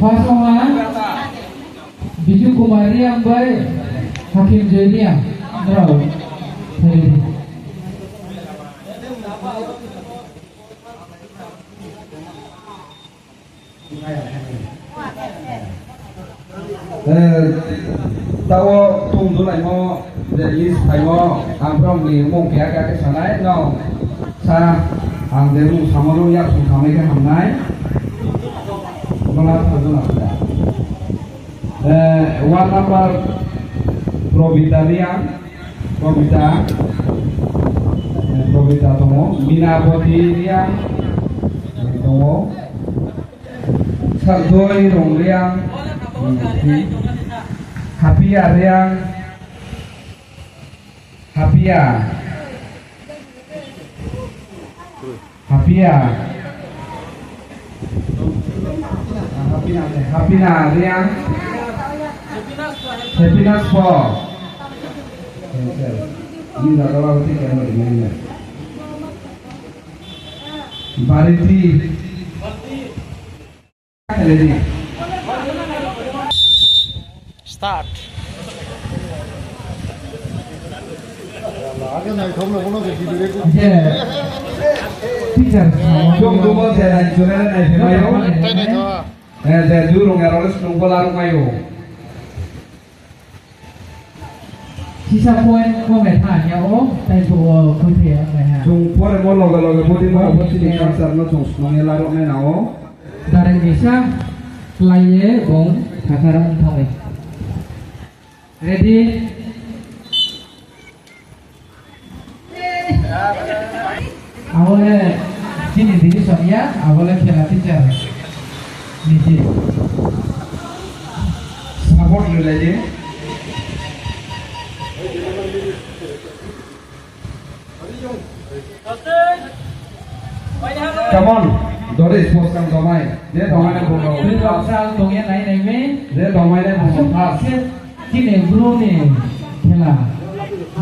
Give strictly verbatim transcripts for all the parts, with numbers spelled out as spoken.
First ong ha, Biju Kumar Reang bai Hakim Joy Reang, nrao phai di. Eh, taoh wo tong dulaimo, je list phaimo, ang brao ni mung keha keha khe sanai, no sa, ang je mung samo no yaksung samai khe hamnai, bana tong dula. Eh, one number, Probita Reang, Probita, eh, Probita tong ou, Minapati Reang, eh, tong ou. Saldoi Rong Reang, hmm, Hapia Reang, Hapia, Hapia, Hapina, Hapina Reang, Happiness po. Ni daga ba uti kaya mo ri nai na. Bariti. Start. Teacher, jom dumo je nai jure nai phai mai ou. Eh, je du rung ya role snung bola rung mai ou. Sisa point kome tha ya o, tai bo o kuthe ya mai ha. Chung pore mo loge loge body mo opportunity culture no chung snung ye laruh nai na o. Dareng ni sa klái ye bung thakara ong thang mai. Ready? Abo le chini division ya, abo le khela teacher ni di. Support rilai di. Come on, dori sports kam domai. Je domai na bung rao. Tui rao sal tong ye nai nai mi. Je domai na bung rao. Asuk ha. Se chini Bru ni khela.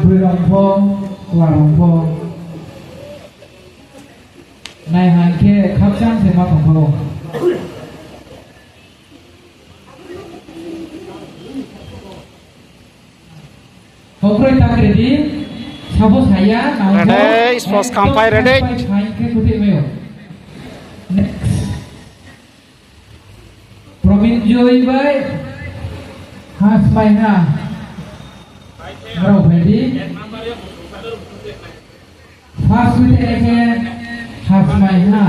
Broi rao pho, kla rao pho. Nai han khe khakchang se ma tong pho. Houhkroi tak ready, sabo saya, nang ready, sports kampai ready. Fine khe kuthe mai ou. Next. Prominjoy bai Hasmaiha. Nrao phai di. First kuthe khe Hasmaiha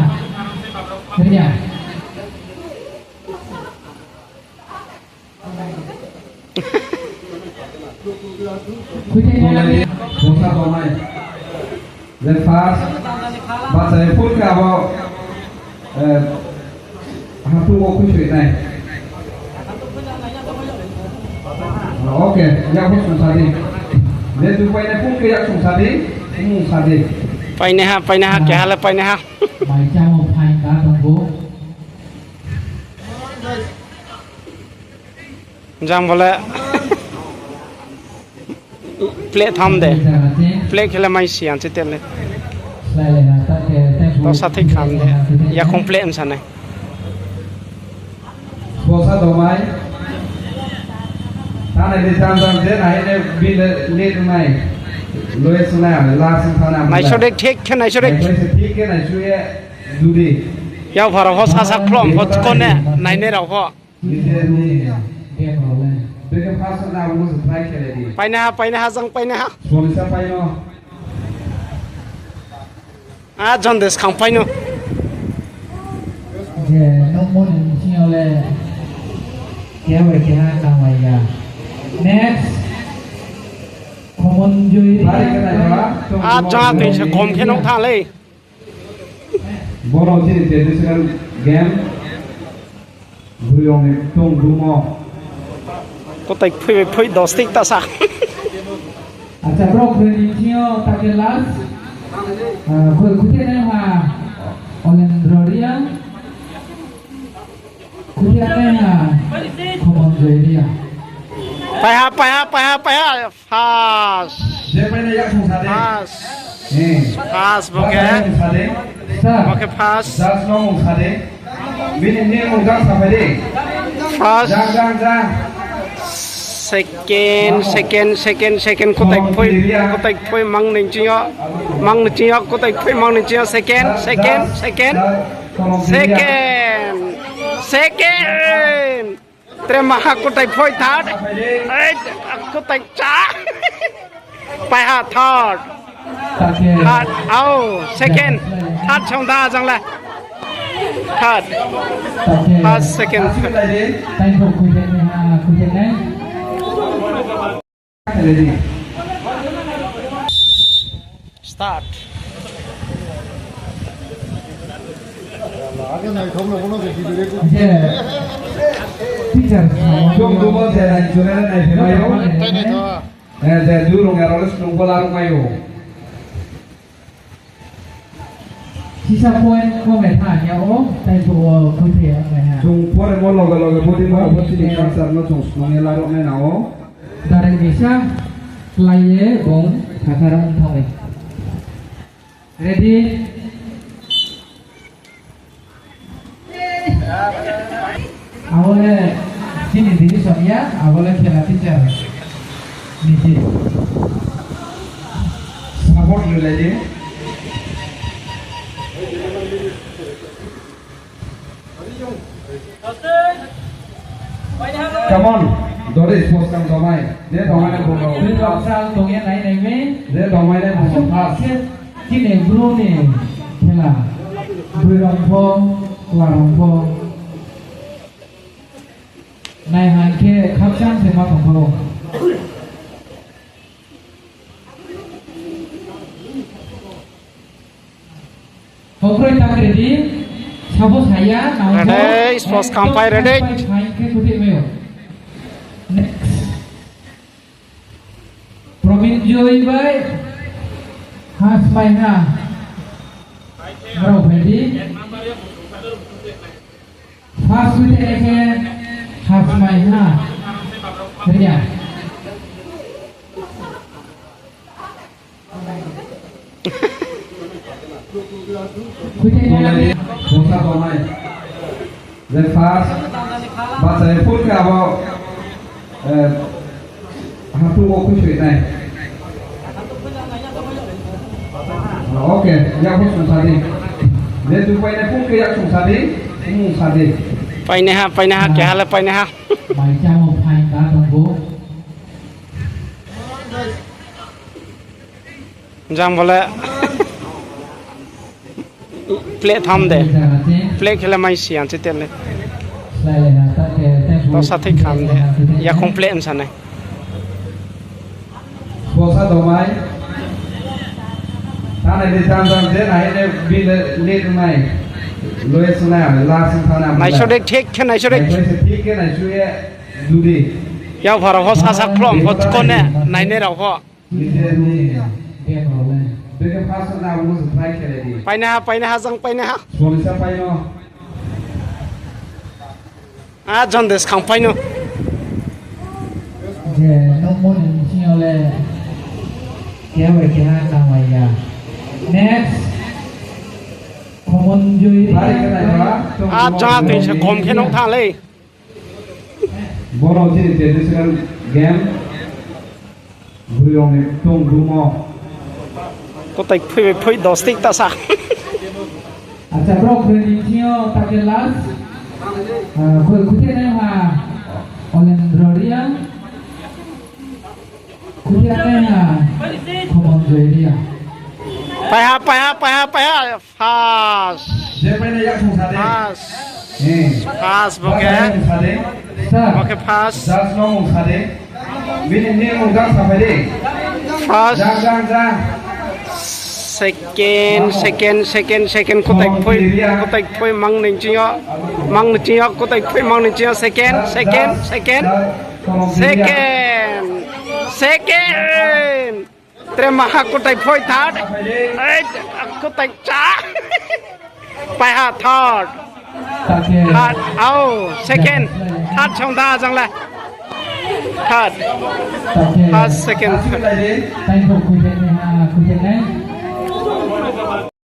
Reang. Kuthe khe Bungsa tongnai. Je first, bahcha ye phone khe abo, eh, haphung wo khuisoi nai. Ok, yak bo sung sa di. Je tu painai phone khe yak sung sa di, mung sa di. Painaiha, painaiha, keha le painaiha. Mai chamo phaing ka tong bo. Jang bo le plate tham de. Plate khe le mai si ang se te le. Dosa thik kham de. Yakhong pleh msa nai. Bosa domai. Tanai ni jang jang je nai ne bile late nai. Loe sunai ang last thana. Naiso de thik khe naiso de. Naiso thik khe naiso ye duri. Yao phara ho sasa khlom ho chkon ne nainai rao ho. Beke first na abo no se try khe lai di. Paina ha, paina ha, jang paina ha. Solisa paino. A, John Des khang paino. Je, nung mo ni sing yo le. Keha bai keha nang mai ya. Next. Common joy. A, jang tui se kom khe nung tha le. Boro chini traditional game. Buyong ni tong dumo. Kotai phui bai phui dos tik ta sa. Acha, bro, khe ni sing yo ta khe last. Ah, khui, khui nai ha Olendro Reang. Khui nai ha Khomon Joy Reang. Pai ha, pai ha, pai ha, pai ha. First. Je pai na yak sung sa de. First. Hmm. First bo khe. Yak sung sa de. Sa. Bo khe first. Just no mung sa de. Bini name mung jang sa phai de. First. Jang, jang, jang. Second, second, second, second. Kotai phui, kotai phui mang ni ching yo. Mang ni ching yo, kotai phui mang ni ching yo. Second, second, second. Second. Second. Tre maha kotai phui third. Ei, kotai cha. Pai ha third. Third. Au, second. Third song da jang le. Third. First, second, third. Start. Teacher. Jong dumo se nai jure nai phe mai yo. Eh, je du rong ya role sung bola rong mai yo. Sisa point kome tha ya o, tai bo o koi the ya mai ha. Chung pore mo loge loge body mo bo chini culture no chung snung ye la rok nai na o. Direct ni sa, klái ye bung thakha rok thang mai. Ready? Abo le chini division ya, abo le khela teacher ni di. Support rilai di. Come on, dore sports kam domai. Je domai na bono. Tui rok sal tong ye nai nai mi. Je domai na bono first. Chini Bru ni khela. Bru rong pho, kla rong pho. Nai han khe khakchang se ma tong pho. Kokroi tak ready, sabo saya, nang ready, sports kampai ready. Next. Prominjoy bai Hasmaiha. Rao ready. First khuite khe Hasmaiha Reang. Khuite khe. Bungsa tongnai. Je first, bachai phul khe abo, eh, Haphu wo khuisoi nai. Okay, yak bo sung sa di. Je tu painai phung khe yak sung sa di, mung sa di. Painai ha, painai ha, keha le painai ha. Mai chamo phaing ka tong bo. Jang bo le. Plate tham de. Plate khe le mai si ang chi te le. To sa thik kham de. Yakhong plate msa nai. Bosa domai. Tanai ni jang jang je nai ne bile late nai. Loe sunai ang last thana. Naiso de thik khe naiso de. Naiso thik khe naiso ye duri. Yao phara ho sasa khlom ho chkon ne nainai rao ho. Paina ha, paina ha, jang paina ha. A, John Des khang paino. Je, nung mo ni sing yo le keha bai keha nang mai ya. Next. A jang tui se kom khe nung thanng lei. Bono chini traditional game. Broi rok ni tong rumo. Kotai phui bai phui dos tik ta sa. Acha, bro, broi ni thing yo ta khe last. Ah, khoi khuti nai ha. Olendro Reang. Khuti nai ha. Khomon Joy Reang. Paiha, paiha, paiha, paiha. First. Je paina yak sung sa de. First. Hmm. First bo khe. Yak sung sa de. Bo khe first. Just no mung sa de. Bini ni mung jang sa phai de. First. Jang, jang, jang. Second, second, second, second. Kotai phui, kotai phui mang ni ching yo. Mang ni ching yo, kotai phui mang ni ching yo. Second, second, second. Second. Second. Tre maha kotai phui third. Ei, kotai cha. Paiha third. Third. Au, second. Third song da jang le. Third. First, second, third.